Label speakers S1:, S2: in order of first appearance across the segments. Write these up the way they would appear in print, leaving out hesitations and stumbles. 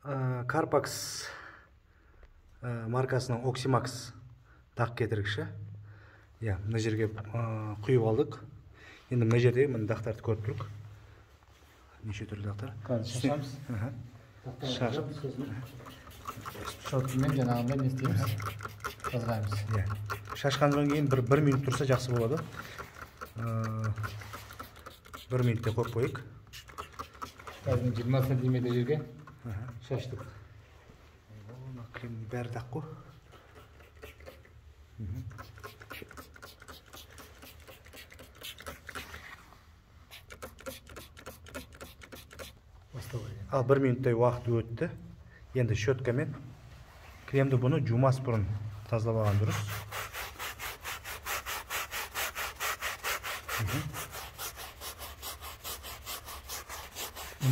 S1: Карпакс маркасының Oxymax дақ кетіргіші. Иә, мына жерге құйып алдық. Енді мына жерде міне дақтарды көріп тұрмыз. Неше түрлі дақтар.
S2: Қазір шашамыз.
S1: Шашып.
S2: Шоткамен жаңағындай не істейміз? Тазалаймыз.
S1: Иә. Шашқаннан кейін бір минут тұрса жақсы болады. 1 минутте қойып қояйық.
S2: Қазір 20 сантиметр жерге шаштық.
S1: Мына кілемнің бәрі дақ қой. Ал 1 минуттай уақыт өтті. Енді щеткамен кілемді бұны жумас бұрын тазалап алған дұрыс.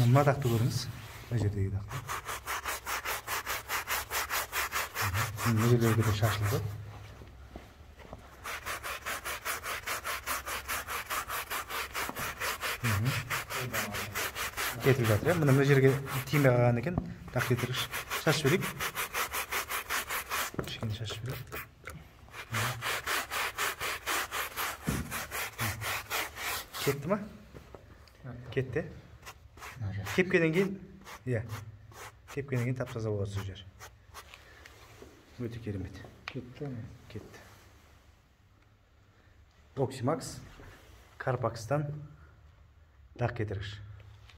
S1: Мына дақты көріңіз. Мына жердегі дақты. Мына жерлерге де шашылды. Кетіп жатыр. Мына мына жерге тимей қалған екен. Дақ кетіргіш. Шашып жіберейік. Кішкене шашып жіберейік. Кетті ма? Кетті. Кепкеннен кейін, иә, кепкеннен кейін тап-таза болады сол жер. Өте керемет.
S2: Кетті ме?
S1: Кетті. Oxymax Карпакстан дақ кетіргіш.